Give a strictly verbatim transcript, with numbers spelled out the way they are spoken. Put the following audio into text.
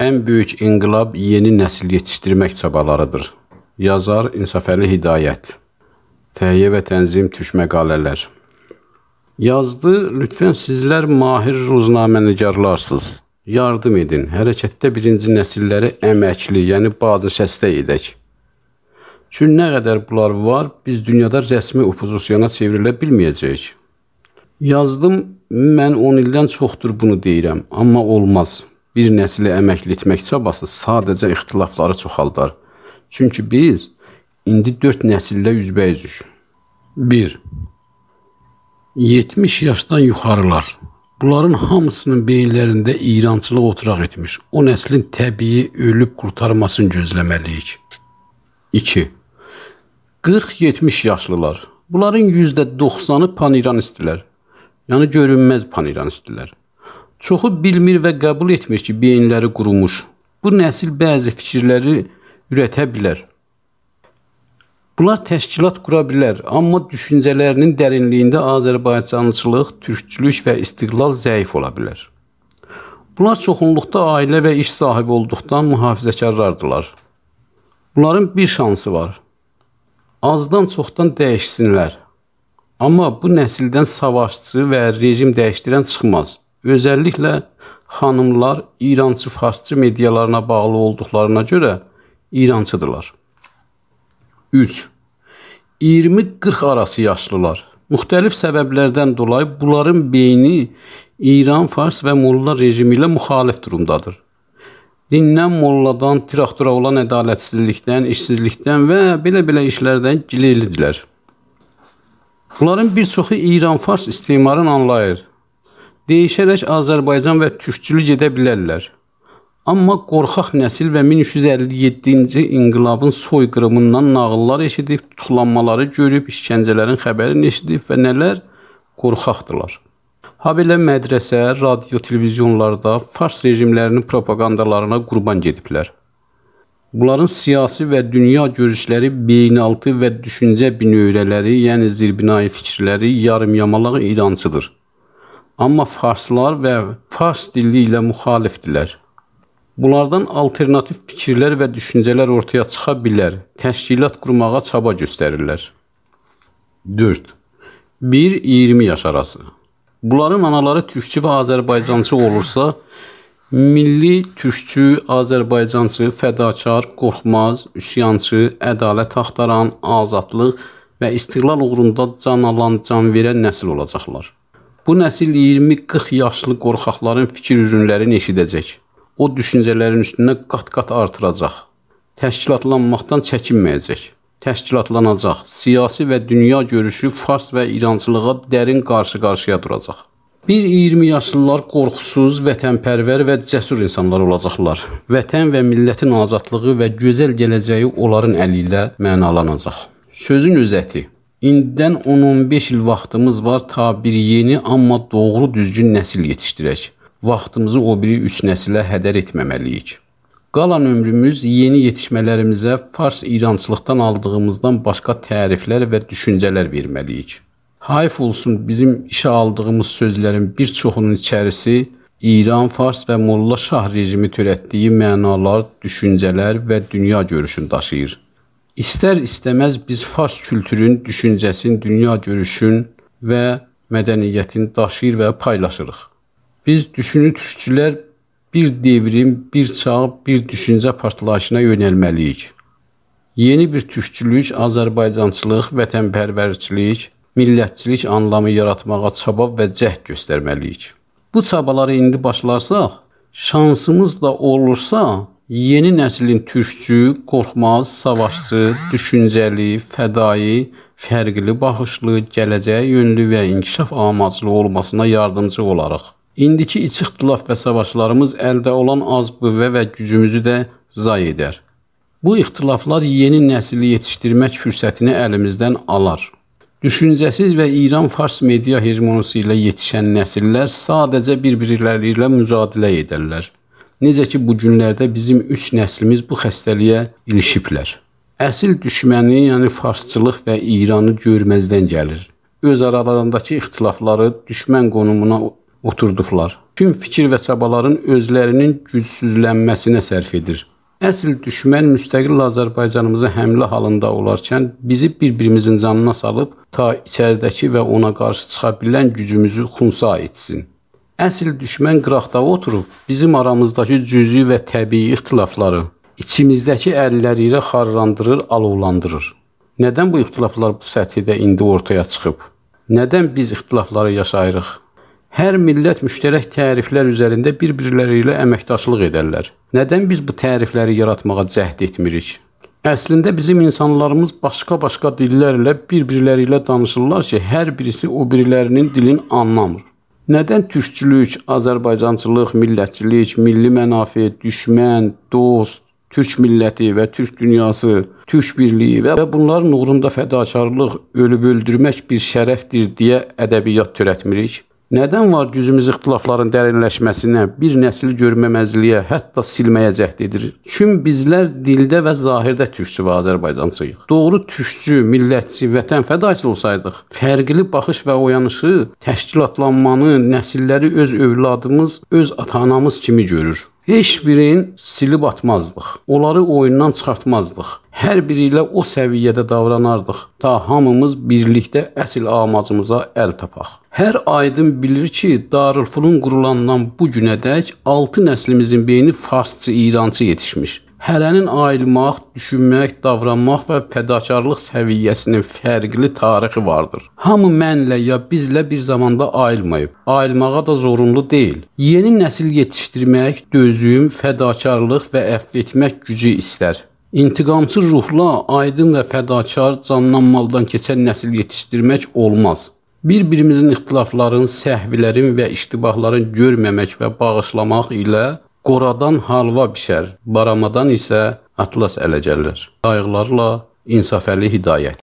ان بؤیوک انقلاب یئنی نسیل یئتیشدیرمک چابالاریدیر. یازار: انصافعلی هدایت. تهیه و تنظیم: تورک مقاله‌لر. یازدی: لطفاً سیزلر ماهر روزنامه‌نگارلارسینیز. یاردیم ائدین، حرکتده بیرینجی نسیللری امکلی، یعنی بازنشسته ائدک. چون نه قدر بونلار وار، بیز دونیادا رسمی اوپوزیسیونا چئوریله بیلمه‌یه‌جه‌ییک. یازدیم: من اون ایلدن چوخدور بونو دئییرم، آمما اولماز. بیر نسیلی امکلی ائتمک چاباسی ساده‌جه اختلافلاری چوخالدار. چونکی بیز ایندی دؤرد نسیلله اوزبه‌اوزوک. بیر. یئتمیش یاشدان یوخاریلار. بونلارین هامیسینین بئیینلرینده ایرانچیلیق اوتوراق ائتمیش، او نسلین طبیعی اؤلوب قورتارماسینی گؤزله‌مه‌لی‌ییک. ایکی. قیرخ یئتمیش یاشلیلار. بونلارین یوزده دوخسانی پان‌ایرانیستدیرلر. یعنی گؤرونمز پان‌ایرانیستدیرلر. چوخو بیلمیر و قبول ائتمیر کی، بئیینلری قوروموش. بو نسیل بعضی فیکیرلری اورته بیلر. بونلار تشکیلات قورا بیلر، آمما دوشونجه‌لرینین درینلیگینده آذربایجانچیلیق، تورکچولوک و استقلال ضعیف اولا بیلر. بونلار چوخونلوقدا عائله و ایش صاحیبی اولدوقدان محافظه‌کارلاردیلار. بونلارین بیر شانسی وار. آزدان چوخدان دییشسینلر. آمما بو نسیلدن ساواشچی و رژیم دییشدیرن چیخماز. اؤزللیکله خانیملار ایرانچی، فارسچی مئدیالارینا باغلی اولدوقلارینا گؤره ایرانچیدیرلار. اوچ. اییرمی قیرخ آراسی یاشلیلار. مختلف سببلردن دولایی بونلارین بئینی ایران، فارس و موللا رژیمی ایله مخالف دورومدادیر. دیندن، موللادان، تراکتورا اولان عدالتسیزلیکدن، ایشسیزلیکدن و بئله-بئله ایشلردن گیلئیلیدیرلر. بونلارین بیر چوخو ایران-فارس استعمارینی آنلاییر. دییشه‌رک آذربایجان و تورکچولوک ائده بیلرلر. آمما قورخاق نسیل و مین اوچ یوز اللی یئددینجی انقلابین سوی‌قیریمیندان ناغیللار ائشیدیب، توتوقلانمالاری گؤروب، ایشکنجه‌لرین خبرینی ائشیدیب و نه‌لر، قورخاقدیلار. هابئله مدرسه، رادیو، تلویزیونلاردا فارس رژیملرینین پروپاگاندالارینا قوربان گئدیبلر. بونلارین سیاسی و دونیا گؤروشلری، بئیین‌آلتی و دوشونجه بینؤوره‌لری، یعنی زیربنای فیکیرلری یاریم‌یامالاق ایرانچیدیر. آمما فارسلار و فارس دیلی ایله مخالفدیرلر. بونلاردان آلترناتیو فیکیرلر و دوشونجه‌لر اورتایا چیخا بیلر. تشکیلات قورماغا چابا گؤستریرلر. دؤرد. بیر اییرمی یاش آراسی. بونلارین آنالاری تورکچو و آذربایجانچی اولورسا، میللی تورکچو، آذربایجانچی، فداکار، قورخماز، عصیانچی، عدالت آختاران، آزادلیق و استقلال اوغروندا جان آلان، جان وئرن نسیل اولاجاقلار. بو نسیل اییرمی قیرخ یاشلی قورخاقلارین فیکیر اورونلرینی ائشیده‌جک. او دوشونجه‌لرین اوستونه قات-قات آرتیراجاق. تشکیلاتلانماقدان چکینمه‌یه‌جک. تشکیلاتلاناجاق. سیاسی و دونیا گؤروشو فارس و ایرانچیلیغا درین قارشی-قارشییا دوراجاق. بیر اییرمی یاشلیلار قورخوسوز، وطن‌پرور و جسور اینسانلار اولاجاقلار. وطن و میللتین آزادلیغی و گؤزل گله‌جه‌یی اونلارین الی ایله معنالاناجاق. سؤزون اؤزتی. ایندیدن اون اون بئش ایل واختیمیز وار، تا بیر یئنی، آمما دوغرو دوزگون نسیل یئتیشدیرک. واختیمیزی او بیری اوچ نسیله هدر ائتمه‌مه‌لی‌ییک. قالان عؤمروموز یئنی یئتیشمه‌لریمیزه فارس ایرانچیلیقدان آلدیغیمیزدان باشقا تعریفلر و دوشونجه‌لر وئرمه‌لی‌ییک. حیف اولسون بیزیم ایشه آلدیغیمیز سؤزلرین بیر چوخونون ایچریسی ایران، فارس و موللا شاه رژیمی تؤرتدیگی معنالار، دوشونجه‌لر و دونیا گؤروشونو داشیییر. ایستر-ایسته‌مز بیز فارس کولتورون، دوشونجه‌سین، دونیا گؤروشون و مدنیتین داشیییر و پایلاشیریق. بیز دوشونو تورکچولر بیر دئوریم، بیر چاغ، بیر دوشونجه پارتلاییشینا یؤنلمه‌لی‌ییک. یئنی بیر تورکچولوک، آذربایجانچیلیق، وطن‌پرورچیلیک، میللتچیلیک آنلامی یاراتماغا چابا و جهد گؤسترمه‌لی‌ییک. بو چابالاری ایندی باشلارساق، شانسیمیز دا اولورسا، یئنی نسلین تورکچو، قورخماز، ساواشچی، دوشونجه‌لی، فدایی، فرقلی باخیشلی، گله‌جه‌یه یؤنلو و انکشاف آماجلی اولماسینا یاردیمچی اولاریق. ایندیکی ایچ اختلاف و ساواشلاریمیز الده اولان آز قوه و گوجوموزو ده ضایع ائدر. بو اختلافلار یئنی نسیلی یئتیشدیرمک فرصتینی الیمیزدن آلار. دوشونجه‌سیز و ایران-فارس مئدیا هژمونیسی ایله یئتیشن نسیللر ساده‌جه بیر-بیرلری ایله مجادله ائدرلر. نئجه کی، بو گونلرده بیزیم اوچ نسلیمیز بو خسته‌لییه ایلیشیبلر. اصل دوشمنی، یعنی فارسچیلیق و ایرانی گؤرمزدن گلیر. اؤز آرالارینداکی اختلافلاری دوشمن قونومونا اوتوردوبلار. توم فیکیر و چابالارین اؤزلری‌نین گوجسوزلنمه‌سینه صرف ائدیر. اصل دوشمن مستقل آذربایجانیمیزا حمله حالیندا اولارکن بیزی بیر-بیریمیزین جانینا سالیب تا ایچریده‌کی و اونا قارشی چیخا بیلن گوجوموزو خنثی ائتسین. اصل دوشمن قیراقدا اوتوروب بیزیم آرامیزداکی جزئی و طبیعی اختلافلاری ایچیمیزده‌کی اللری ایله خارلاندیریر، آلوولاندیریر. ندن بو اختلافلار بو سطحده ایندی اورتایا چیخیب؟ ندن بیز اختلافلاری یاشاییریق؟ هر میللت مشترک تعریفلر اوزرینده بیر-بیرلری ایله امکداشلیق ائدرلر. ندن بیز بو تعریفلری یاراتماغا جهد ائتمیریک؟ اصلینده بیزیم اینسانلاریمیز باشقا-باشقا دیللرله بیر-بیرلری ایله دانیشیرلار کی، هر بیریسی او بیریلری‌نین دیلینی آنلامیر. ندن تورکچولوک، آذربایجانچیلیق، میللتچیلیک، میللی منافع، دوشمن، دوست، تورک میللتی و تورک دونیاسی، تورک بیرلیگی و بونلارین اوغروندا فداکارلیق، اؤلوب اؤلدورمک بیر شرفدیر دئیه ادبیات تؤرتمیریک؟ ندن وار گوجوموز اختلافلارین درینلشمه‌سینه، بیر نسلی گؤرمه‌مزلیگه، حتی سیلمه‌یه جهد ائدیر؟ چون بیزلر دیلده و ظاهرده تورکچو و آذربایجانچی‌ییق. دوغرو تورکچو، میللتچی، وطن فداسی اولسایدیق، فرقلی باخیش و اویانیشی، تشکیلاتلانمانی، نسیللری اؤز اولادیمیز، اؤز آتا-آنامیز کیمی گؤرور. هئچ بیرین سیلیب آتمازدیق. اونلاری اویوندان چیخارتمازدیق. هر بیری ایله او سویه‌ده داوراناردیق. تا هامیمیز بیرلیکده اصل آماجیمیزا ال تاپاق. هر آیدین بیلیر کی، دارالفنون قورولاندان بو گونه‌دک آلتی نسلیمیزین بئینی فارسچی، ایرانچی یئتیشمیش. هره‌نین آییلماق، دوشونمک، داورانماق و فداکارلیق سویه‌سی‌نین فرقلی تاریخی واردیر. هامی منله یا بیزله بیر زاماندا آییلماییب. آییلماغا دا زورونلو دئییل. یئنی نسیل یئتیشدیرمک، دؤزوم، فداکارلیق و عفو ائتمک گوجو ایستر. انتقامچی روحلا آیدین و فداکار، جاندان مالدان کئچن نسیل یئتیشدیرمک اولماز. بیر-بیریمیزین اختلافلارین، سهولرین و اشتباهلارین گؤرمه‌مک و باغیشلاماق ایله قورادان حالوا بیشر، بارامادان ایسه اطلس اله گلر. سایغیلارلا، انصافعلی هدایت.